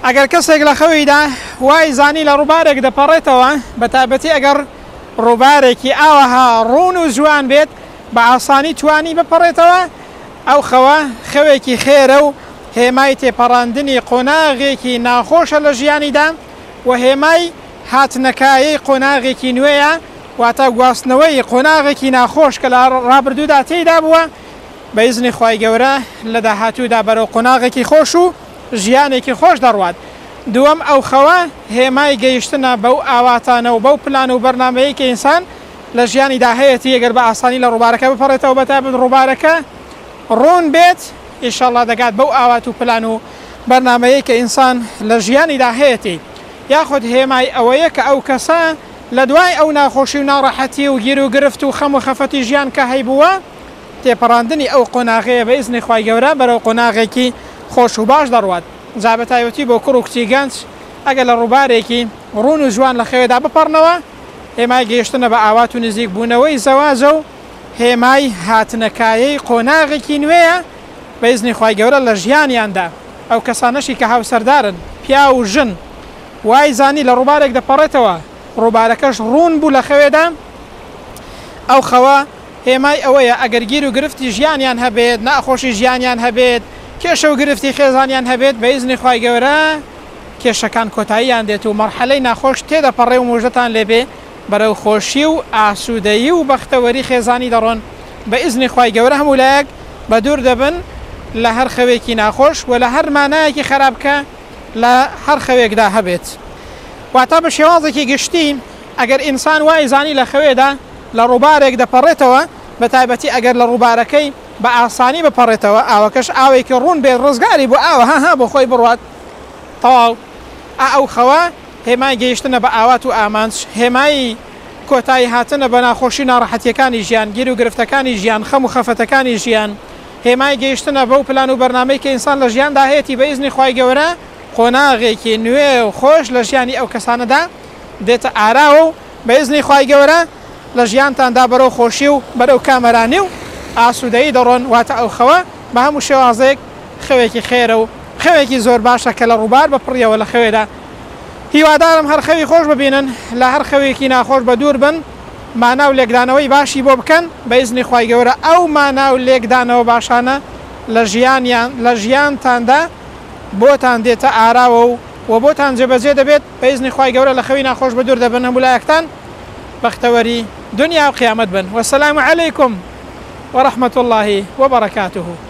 ئەگەر کەسێک لە خەویدا وای زانی لە ڕووبارێک دەپەڕێتەوە، بە تایبەتی ئەگەر ڕووبارێکی ئاوەها ڕوون و جوان بێت، بە ئاسانی توانی بپەڕێتەوە، ئەو خەوە خەوێکی خێرە و هێمای تێپەڕاندنی قۆناغێکی ناخۆشە لە ژیانیدا و هێمای هاتنەکایەی قۆناغێکی نوێیە، واتە گواستنەوەی قۆناغێکی ناخۆش کە لە ڕابردوودا تێیدا بووە، بە ئیزنی خوای گەورە لە داهاتوودا بەرەو قۆناغێکی خۆش و ژیانێکی خۆش دەڕوات. دووەم، ئەو خەوە هێمای گەیشتنە بەو ئاواتانە و بەو پلان و بەرنامەیەی کە ئینسان لە ژیانیدا هەیەتی، گەر بە ئاسانی لە ڕووبارەکە بپەڕێتەوە بەتایبەت ڕووبارەکە ڕوون بێت، ئیشەڵا دەگات بەو ئاوات و پلان و بەرنامەیەی کە ئینسان لە ژیانیدا هەیەتی. یاخود هێمای ئەوەیە کە ئەو کەسە لە دوای ئەو ناخۆشی و ناڕەحەتی و گیروگرفت و خەم و خەفەتی ژیان کە هەیبووە، تێپەڕاندنی ئەو قۆناغەیە بە ئیزنی خوای گەورە بەرەو قۆناغێکی خۆش و باش دەڕوات جا بە تایبەتی بۆ کوڕ و کچی گەنج ئەگەر لە ڕووبارێکی ڕوون و جوان لە خەوێدا بپەڕنەوە هێمای گەیشتنە بە ئاوات و نزیک بوونەوەی زەواجە و هێمای هاتنە کایەی قۆناغێکی نوێیە بە ئیزنی خوای گەورە لە ژیانیاندا ئەو کەسانەشی کە هاوسەردارن پیاو و ژن وای زانی لە ڕووبارێک دەپەڕێتەوە ڕووبارەکەش ڕوون بوو لە خەوێدا ئەو خەوە هێمای ئەوەیە ئەگەر گیر و گرفتی ژیانیان هەبێت، ناخۆشی ژیانیان هەبێت، کێشە و گرفتی خێزانیان هەبێت، بە ئیزنی خوای گەورە کێشەکان کۆتاییان دێت و مەرحەلەی ناخۆش تێدەپەڕێ و موژدەتان لێبێ بەرەو خۆشی و ئاسوودەیی و بەختەوەری خێزانی دەڕۆن بە ئیزنی خوای گەورە هەموو لایەک بەدوور دەبن لە هەر خەوێکی ناخۆش و لە هەر مانایەکی خەراپ کە لە هەر خەوێکدا هەبێت. واتە بە شێوازێکی گشتی ئەگەر ئینسان وای زانی لە خەوێدا لە ڕووبارێک دەپەڕێتەوە، بە تایبەتی ئەگەر لە ڕووبارەکەی بە ئاسانی بپەڕێتەوە، ئاوەکەش ئاوێکی ڕوون بێت ڕزگاری بۆ ئاوە ها ها بۆ خۆی بڕوات تەواو. ئا ئەو خەوە هێمای گەیشتنە بە ئاوات و ئامانج، هێمای کۆتایی هاتنە بە ناخۆشی و ناڕەحەتییەکانی ژیان، گیر و گرفتەکانی ژیان، خەم و خەفەتەکانی ژیان، هێمای گەیشتنە بەو پلان و بەرنامەی کە ئینسان لە ژیاندا هەیەتی بە ئیزنی خوای گەورە قۆناغێکی نوێ و خۆش لە ژیانی ئەو کەسانەدا دێتە ئاراوە و بە ئیزنی خوای گەورە لە ژیانتاندا بەرەو خۆشی و بەرەو کامەرانی و ئاسوودەیی دەڕۆن، واتە ئەو خەوە بە هەموو شێوازێک خەوێکی خێرە و خەوێکی زۆر باشە کە لە ڕووبار بە پڕیەوە لە خەوێدا. هیوادارم هەر خەوی خۆش ببینن، لە هەر خەوێکی ناخۆش بە دوور بن، مانا و لێکدانەوەی باشی بۆ بکەن، بە ئیزنی خوای گەورە ئەو مانا و لێکدانەوە باشانە لە ژیانیان لە ژیانتاندا بۆتان دێتە ئاراوە و و بۆتان جێبەجێ دەبێت بە ئیزنی خوای گەورە لە خەوی ناخۆش بەدوور دەبن هەموو لایەکتان بەختەوەری دونیا و قیامەت بن والسلام علیکم ورحمة اللە وبرکاته.